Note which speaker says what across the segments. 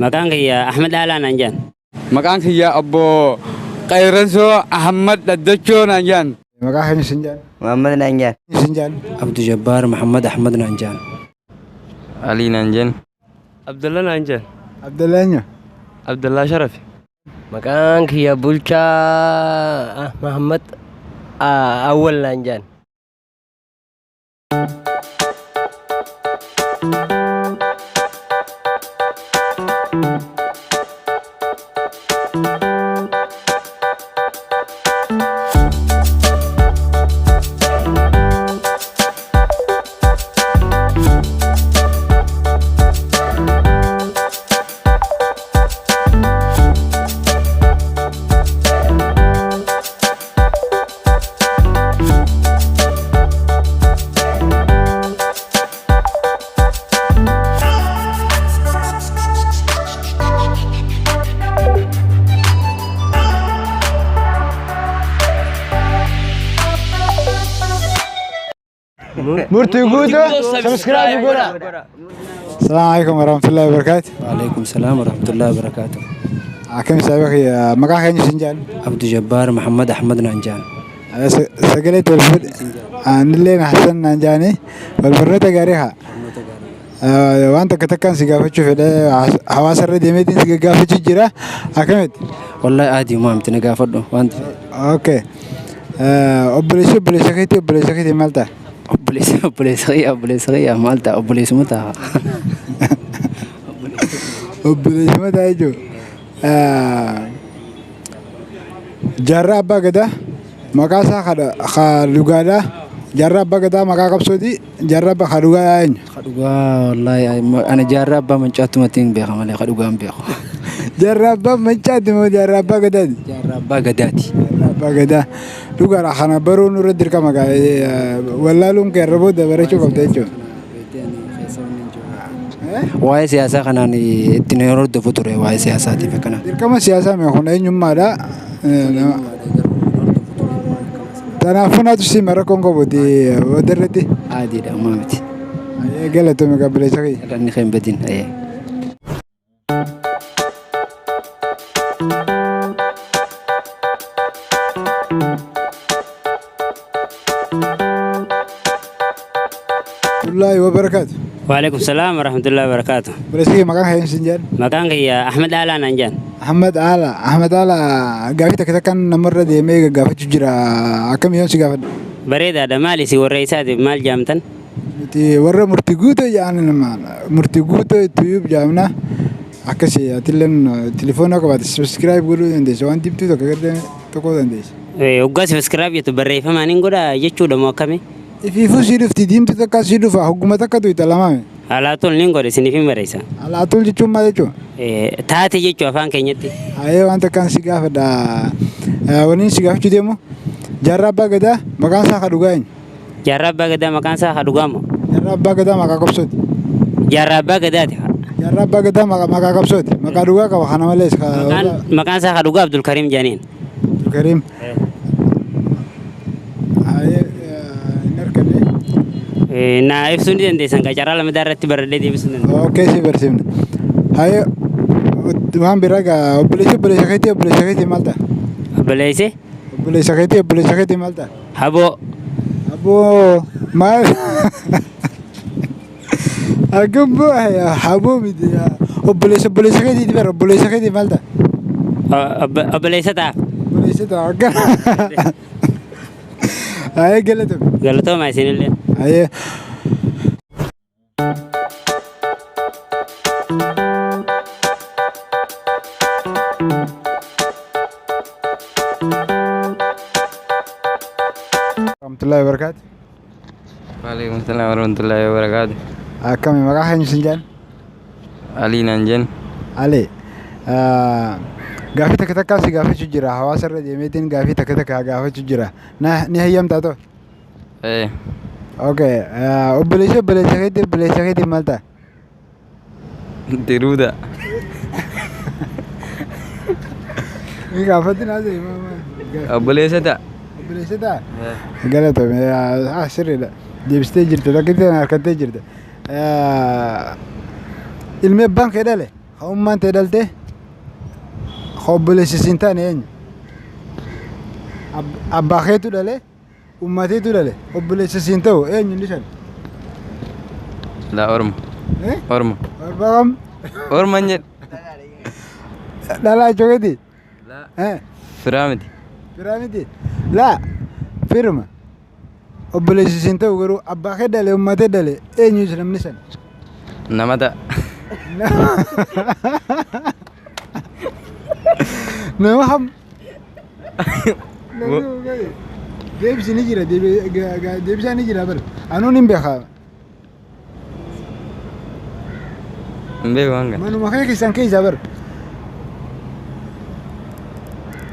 Speaker 1: Maqaan kiyya Ahmed Aalaa naan jedhan.
Speaker 2: Maqaan kiyya obbo Qeerransoo Ahmad Dhaddachoo naan jedhan.
Speaker 3: Maqaa keenya sin jedhan.
Speaker 4: Muhammad naan jedhan.
Speaker 3: Sin jedhan.
Speaker 5: Abdu Jabbaar Muhammad Ahmad naan jedhan.
Speaker 6: Ali naan jedhan.
Speaker 7: Abdullah naan jedhan.
Speaker 3: Abdallah eenyu?
Speaker 7: Abdullah Sharafi.
Speaker 4: Maqaan kiyya Bulchaa Muhammad Awwal naan jedhan.
Speaker 3: Murtii guutuu subscribe godha. Salaamu alaikum warahmatullahi wabarakatuh.
Speaker 5: Waalaikum salaam warahmatullahi wabarakatuh.
Speaker 3: Akkam saahiba kiyya maqaa keenya sin jedhan.
Speaker 5: Abdu Jabbaar Muhammad Ahmad naan jedhan.
Speaker 3: Sagalee tolfudhe. Anillee Hassan naan jedhani. Wal barnoota gaarii haa. Waan takka takkaan si gaafachuu fedhe hawaasa irra deemeetiin si gaggaafachuu jira. Akkamitti?
Speaker 5: Wallahi aadii maa miti na gaafadhu wanti.
Speaker 3: Okay. Obboleessi obboleessa keetii obboleessa keetii maal ta'a?
Speaker 5: Obboleessa obboleessa kiyya obboleessa kiyya maal ta'a obboleessuma ta'a.
Speaker 3: Obboleessuma ta'a jechuudha. Jaarraa abbaa gadaa maqaa isaa ka dhugaadhaa. Jaarraa abbaa gadaa maqaa qabsooti. Jaarraa abbaa ka dhugaa eenyu?
Speaker 5: Ka dhugaa wallahi ana jaarraa abbaa mancaattumatti hin beeka malee ka dhugaa hin beeku.
Speaker 3: Jaarraa abbaa mancaatti moo jaarraa abbaa gadaati?
Speaker 5: Jaarraa abbaa gadaati.
Speaker 3: Jaarraa abbaa gadaa. Dhugaadha kana baruun nurra dirqama gaa wallaaluun kee irra booda barachuu qabda jechuudha.
Speaker 5: Waa'ee siyaasaa kanaan ittiin hordofu ture waa'ee siyaasaatiif akkana.
Speaker 3: Dirqama siyaasaa mee kun eenyummaadha. Kanaafuu naatu si mara rakkoon qabuuti booda irratti.
Speaker 5: Aadiidha ammaa miti.
Speaker 3: Galatoomi qabbileessa kiyya.
Speaker 5: Galanni kee hin badin.
Speaker 3: Warahmatullahi wabarakatuh.
Speaker 1: Waalaikum salaam warahmatullahi wabarakatuh.
Speaker 3: Obboleessi kiyya maqaan kee sin jedhan.
Speaker 1: Maqaan kiyya Ahmed Aalaa naan jedhan.
Speaker 3: Ahmad Ala. Ahmad Ala gaafii takka takkaan namarra deemee gaggaafachu jira. Akkam yoon si gaafadha?
Speaker 1: Bareedaadha maali isin warra isaatiif maal jaamtan?
Speaker 3: Nuti warra murtii guutuu jedhan murtii guutuu itti jaamna. Akkasi atilleen telefoona qabaate subscribe godhuu dandeessa. Waan dibtuu tokko gartee tokko dandeessa.
Speaker 1: Hoggaa subscribe jettu barreeffamaan hin godha jechuudha moo akkami?
Speaker 3: Ifiifuu sii dhufti diimtuu takka sii dhufa hogguma takka tuyta lamaame.
Speaker 1: Alaatul nin godhe isiniif hin barreessa.
Speaker 3: Alaatul jechuun maal jechuudha?
Speaker 1: Taate jechuu afaan keenyatti.
Speaker 3: Ayee waan takkaan si gaafadha. Waniin si gaafachuu deemu jaarraa abbaa gadaa maqaan isaa ka dhugaa eenyu?
Speaker 1: Jaarraa abbaa gadaa maqaan isaa ka dhugaa moo?
Speaker 3: Jaarraa abbaa gadaa maqaa qabsooti.
Speaker 1: Jaarraa abbaa gadaati.
Speaker 3: Jaarraa abbaa gadaa maqaa qabsooti. Maqaa dhugaa qaba kana malees.
Speaker 1: Maqaan isaa ka dhugaa Abdulkariim jedhaniin.
Speaker 3: Abdulkariim. Ayee hin arganne.
Speaker 1: Naa ibsuu ni dandeessan gaa carraa lamadaa irratti baradhee deebisuu ni dandeessan.
Speaker 3: Okay si barsiifna. Hayee waan biraa gaa obboleessi obboleessa keetii obboleessa keetii maal ta'a?
Speaker 1: Obboleessi?
Speaker 3: Obboleessa keetii obboleessa keetii maal ta'a?
Speaker 1: Haboo.
Speaker 3: Haboo maal? Akkam boo haboo miti obboleessa obboleessa keetiiti bara obboleessa keetii maal ta'a?
Speaker 1: Obboleessa ta'a.
Speaker 3: Obboleessa ta'a akkana. Ayee galatoomi.
Speaker 1: Galatooma isinillee.
Speaker 3: Ayee. Warahmatullahi wabarakatuh.
Speaker 6: Waalaikum salam warahmatullahi wabarakatuh.
Speaker 3: Akkami maqaa keenya sin jedhan?
Speaker 6: Alii naan jedhan.
Speaker 3: Ali. Gaafii takka takkaa si gaafachuu jira. Hawaasa irra deemeetiin gaafii takka takka gaafachuu jira. Na ni hayyamtaa too?
Speaker 6: Ee.
Speaker 3: Okay. Obboleessi obboleessa keetii obboleessa keetii maal ta'a?
Speaker 6: Diruuda.
Speaker 3: Ni gaafatti naa ta'e.
Speaker 6: Obboleessa ta'a.
Speaker 3: Obboleessa ta'a? Galatoomi. Ah sirriidha. Deebistee jirta. Takka ittiin harkattee jirta. Ilmi abbaan kee dhale? Ummaan tee dhalte obboleessi siin taane eenyu? Abbaa keetu dhale, ummateetu dhale, obboleessi siin ta'u eenyu inni san?
Speaker 6: Laa Orma.
Speaker 3: Eh?
Speaker 6: Orma.
Speaker 3: Orma kam?
Speaker 6: Orma hin jedhu.
Speaker 3: Dhalaa jechuuti?
Speaker 6: Laa.
Speaker 3: Eh?
Speaker 6: Firaa miti.
Speaker 3: Firaa miti? Laa firuma. Obboleessi siin ta'u garuu abbaa kee dhale, ummatee dhale eenyu namni san?
Speaker 6: Nama ta'a.
Speaker 3: Nama ham? Deebisi ni jira, deebisaan ni jira bara. Anuun hin beekaa.
Speaker 6: Hin beeku hanga.
Speaker 3: Manuma kee keessan keessaa bara.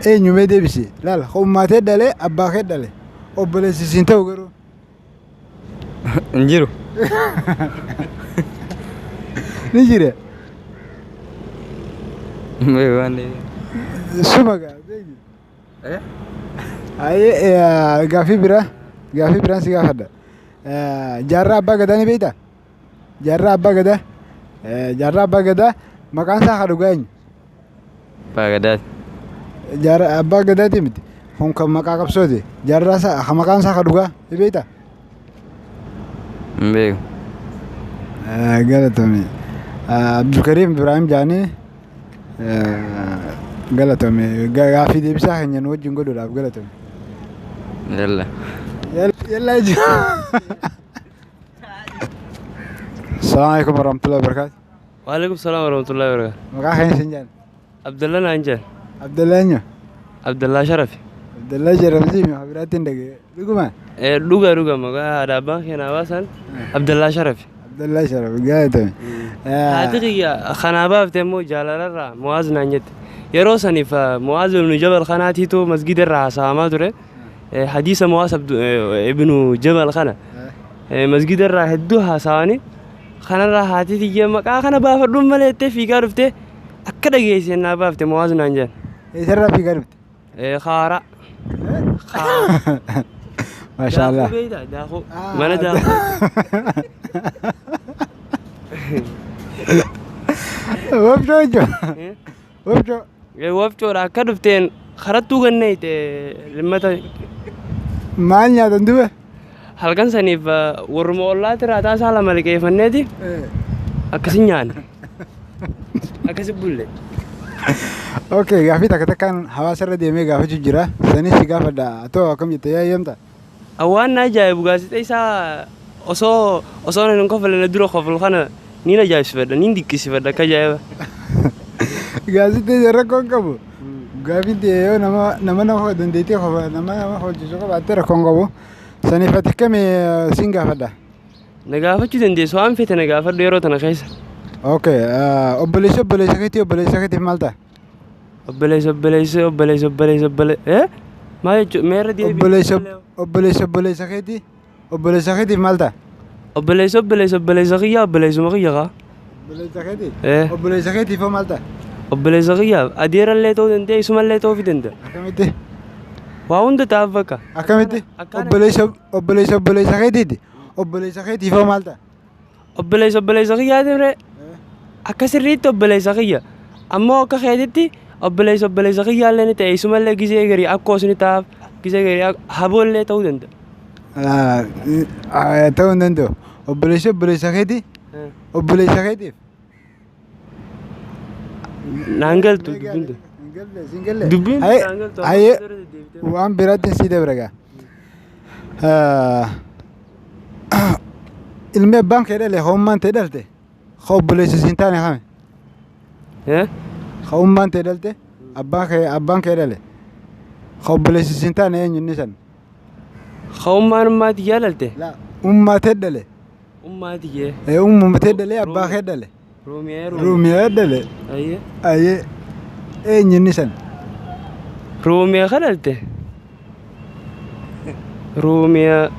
Speaker 3: Eenyu mee deebisi? Laala, ummatee dhale, abbaa kee dhale. Obboleessi siin ta'u garuu.
Speaker 6: Hin jiru.
Speaker 3: Ni jira.
Speaker 6: Hin beeku waan deebi'e.
Speaker 3: Suma gaa.
Speaker 6: Eh?
Speaker 3: Ayyee, gaaffii biraa, gaaffii biraan si gaafadha. Jaarraa Abbaa Gadaa ni beektaa? Jaarraa Abbaa Gadaa. Jaarraa Abbaa Gadaa maqaan isaa haa dhugaa eenyu?
Speaker 6: Abbaa Gadaati.
Speaker 3: Jaarraa Abbaa Gadaati miti. Kun kan maqaa qabsooti. Jaarraa isaa maqaan isaa haa dhugaa ni beektaa?
Speaker 6: Hin beeku.
Speaker 3: Galatoomi. Abdulkariim Ibrahim jaanii galatoomi. Gaaffii deebisaa keenya nu wajjin godhuudhaaf galatoomi.
Speaker 6: Yalla.
Speaker 3: Yalla jechuudha. Assalamu alaikum warahmatullahi wabarakatuh.
Speaker 7: Waalaikum salaam warahmatullahi wabarakatuh.
Speaker 3: Maqaa keenya sin jaan?
Speaker 7: Abdallah naan jedhan.
Speaker 3: Abdallah eenyu?
Speaker 7: Abdallah Sharafi.
Speaker 3: Abdallah Sharafii mi biraatti hin dhagee. Dhuguma?
Speaker 7: Dhuga dhuga, maqaa haadha abbaan keenya baasan Abdallah Sharafi.
Speaker 3: Abdallah Sharafi, galatoomi.
Speaker 7: Haati kiyya kanaa baafte immoo jaalalarraa Mu'aaz naan jette. Yeroo saniif Mu'aaz ibnu Jabal kanaatiitu masgida irraa haasa'amaa ture. Hadiisa Mu'aaz ibnu Jabal kana masgida irraa hedduu haasa'anii kanarraa haati tiyya maqaa kana baafadhuun malee jettee fiigaa dhuftee akka dhageesseen naa baafte, Mu'aaz naan jedhan.
Speaker 3: Eessarraa fiigaa dhufte?
Speaker 7: Kaara.
Speaker 3: Maashaallah.
Speaker 7: Daakuu beektaa? Daakuu. Mana daakuu.
Speaker 3: Wabcoo jechuudha. Wabcoo.
Speaker 7: Wafcoodha akka dhufteen karattuu ganneeyte limmata.
Speaker 3: Maal nyaatan duba?
Speaker 7: Halkan saniif warruma ollaatti raataa isaa lama liqeeffanneeti akkasi nyaanne. Akkasi bulle.
Speaker 3: Okay, gaaffii takka takkaan hawaasa irra deemee gaafachuu jira. Sanis si gaafadha. Atoo akkam jette, yaa eeyyamta?
Speaker 7: Waan na ajaa'ibu gaazexeessaa osoo hin kofalne dura kofal kana niin ajaa'ibsifadha, niin dinqisiifadha akka ajaa'iba.
Speaker 3: Gaazexeessa rakkoo hin qabu. Gaaffiin ta'e yoo nama dandeettii qofa nama hojjechiisu qabaatte rakkoo hin qabu. Saniif ati kami siin gaafadha?
Speaker 7: Na gaafachuu dandeessu, waan fete na gaafadhu yeroo tana keessa.
Speaker 3: Okay, obboleessi obboleessa keetii obboleessa keetiif maal ta'a?
Speaker 7: Obboleessa obboleessa obboleessa obboleessa obboleessa maal jechuudha, meerra deebi?
Speaker 3: Obboleessa obboleessa obboleessa keetii obboleessa keetiif maal ta'a?
Speaker 7: Obboleessa obboleessa obboleessa kiyya obboleessuma kiyya kaa.
Speaker 3: Obboleessa keetii?
Speaker 7: Eh.
Speaker 3: Obboleessa keetiif hoo maal ta'a?
Speaker 7: Obboleessa kiyyaaf adeerallee ta'uu danda'a, isumallee ta'uu danda'a.
Speaker 3: Akkamitti?
Speaker 7: Waa hunda ta'aaf bakka.
Speaker 3: Akkamitti? Obboleessa obboleessa obboleessa keetiiti. Obboleessa keetiif hoo maal ta'a?
Speaker 7: Obboleessa obboleessa kiyyaati ree. Akka sirriitti obboleessa kiyya. Ammoo akka keetitti obboleessa obboleessa kiyyaallee ni ta'e, isumallee gisee garii akkoos ni ta'aaf, gisee garii haboollee ta'uu danda'a.
Speaker 3: Ta'uu hin danda'u. Obboleessi obboleessa keetii obboleessa keetiif.
Speaker 7: Naan galtu dubbiin tun. Dubbiin tun naan galtu.
Speaker 3: Hayyee, waan biraatti sii dabra gaa. Ilmi abbaan kee dhale hoommaan ta'e dhalte ka obboleessa siin taane kame? Ka ummaan ta'e dhalte abbaan kee dhale ka obboleessa siin taane eenyu inni san?
Speaker 7: Ka ummaan ummaati dhalte?
Speaker 3: Ummaa ta'e dhale.
Speaker 7: Ummaati jee.
Speaker 3: Ummuma ta'e dhale, abbaa kee dhale.
Speaker 7: Ruumiyee.
Speaker 3: Ruumiyee dhale.
Speaker 7: Ayyee.
Speaker 3: Ayyee, eenyu inni san?
Speaker 7: Ruumiyee ka dhalte? Ruumiyaa.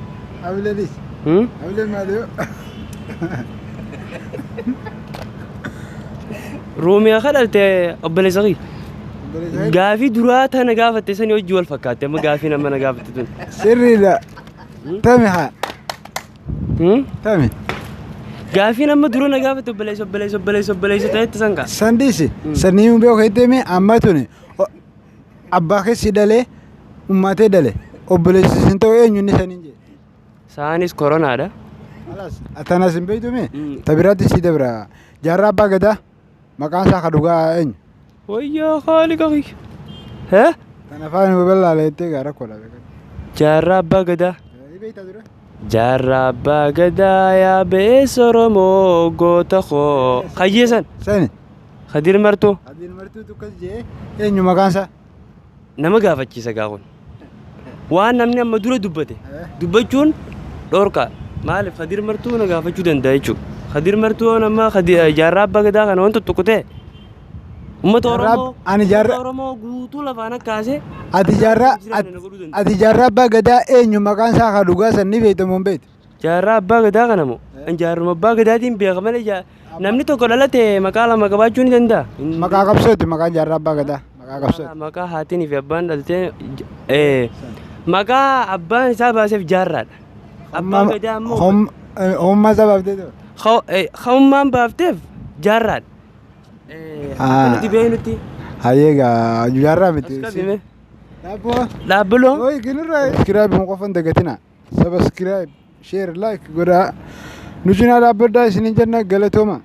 Speaker 3: Abileelis. Abilee maali yoo?
Speaker 7: Ruumiyaa ka dhalte obboleessa kiyya. Gaafii duraa tana gaafatte sanii hojii wal fakkaatte amma gaafii nama na gaafatte tun.
Speaker 3: Sirriidha. Tami haa. Tami.
Speaker 7: Gaafiin amma dura na gaafate obboleessa obboleessa obboleessa obboleessa ta'etti san kaa.
Speaker 3: San dhiisi. Sanii hin beeku jettee amma tuni abbaa keessi dhalee ummatee dhale obboleessi sin ta'u eenyu inni saniin jedhe.
Speaker 7: Isaanis koronaadha.
Speaker 3: Tanas hin beektume ta biraatti si dabra. Jaarraa abbaa gadaa maqaan isaa ka dhugaa eenyu?
Speaker 7: Wayyaa haali qaqi. Hee?
Speaker 3: Tan afaan babal'aala jettee gaa rakkoodha.
Speaker 7: Jaarraa abbaa gadaa. Jaarraa abbaa gadaa yaa beessa Oromoo goota koo. Kayyeessan.
Speaker 3: Sani.
Speaker 7: Kadir Martuu.
Speaker 3: Kadir Martuu akkas jee eenyu maqaan isaa?
Speaker 7: Nama gaafachiisa gaa kun. Waan namni amma dura dubbate dubbachuun dhorkaa. Maaliif Kadir Martuu na gaafachuu danda'a jechuudha. Kadir Martuu nama jaarraa abbaa gadaa kana wanta tokko ta'e uummata Oromoo
Speaker 3: Ani jaarraa
Speaker 7: Oromoo guutuu lafaan akkaasee
Speaker 3: ati jaarraa ati jaarraa abbaa gadaa eenyu maqaan isaa ka dhugaa san ni beekta moo hin beektu?
Speaker 7: Jaarraa abbaa gadaa kana moo? Jaarruma abbaa gadaatiin beeka malee namni tokko dhalate maqaa lama qabaachuu ni danda'a.
Speaker 3: Maqaa qabsooti maqaan jaarraa abbaa gadaa. Maqaa qabsooti.
Speaker 7: Maqaa haatiin fi abbaan dhaltee maqaa abbaan isaa baaseef jaarraadha. Abbaan gadaa ammoo
Speaker 3: Hommaa isaa baaftee ture.
Speaker 7: Hommaan baafteef jaarraadha. Nuti beeknutti.
Speaker 3: Hayyee gaa jaarraa miti.
Speaker 7: Dhaabboo. Dhaabbiloo.
Speaker 3: Oyi kinirraa. Subscribe qofa hin dagatina. Subscribe, share, like godhaa. Nu cinaa dhaabbadhaa isiniin jenna galatooma.